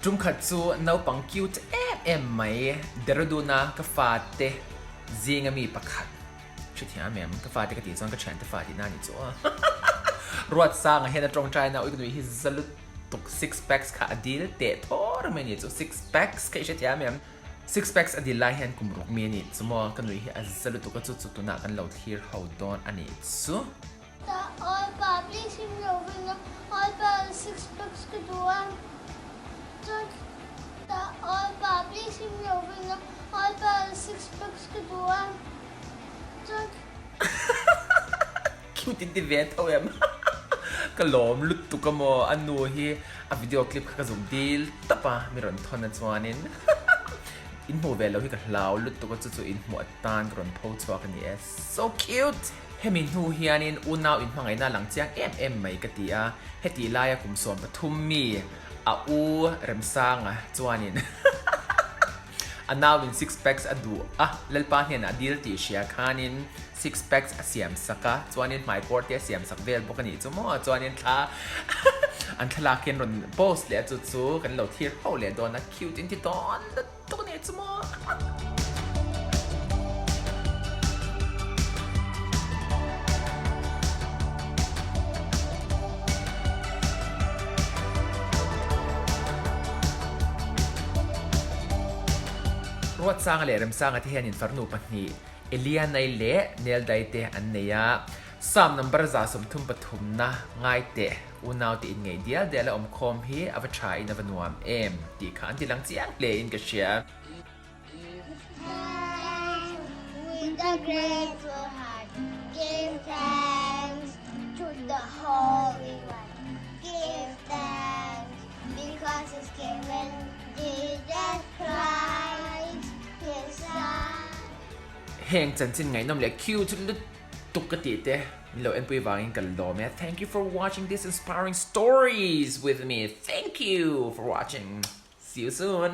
Tumkhat chu naupang cute em em mai Dehradun-a ka fate zinga mi pakhat hrethiam em? Ka fate ka tih chuan ka thiante fa tihna a ni chu a. Ruatsanga hian a tawngtaina ui ka nui hi za lutuk six packs kha a dil teh thawr mai a ni chu six packs kha i hrethiam em? Six packs a dil lai hian kum ruk mi a ni chu maw ka nui hi a za lutuk a chu chu tunah kan lo thlir ho dawn a nih chu. Cute in ti ve tho em? Ka lawm lutuk a maw a nu hi a video clip kha ka zuk dil tap a mi rawn thawn a chuanin in hmuh ve lo hi ka hlau lutuk a chu chu in hmuh atan ka rawn pho chhuak a ni e so cute! Hemi hnu hianin unau inhmangaihna a lang chiang em em mai ka ti a, hetih laia kum 13 mi a u Remsanga chuanin a nauin six packs a duh a, Lalpa hnenah a dil tih hria khanin six packs a siam sak a, chuanin hmaikawr te a siam sak vel bawk a nih chu maw, chuanin thla an thlalak hian rawn post leh a chu chu kan lo thlir ho leh dawn a, cute in ti dawn lutuk. Tuk nih chu maw? Ruatsanga leh Remsanga te hian infarnu pahnih Elianai leh Neldai te an nei a. Psalm number 133 na ngai teh unaute inngeih dial dial a awmkhawm hi a va tha in a va nuam em tih kha an ti lang chiang hle in ka hria. With a grateful heart, give thanks to the Holy One. Give thanks because he's given Jesus Christ, his son. Heng chanchin ngaihnawm leh cute lutuk ka tih te Min lo enpui vangin ka lawm e. Thank you for watching this inspiring stories with me. Thank you for watching. See you soon.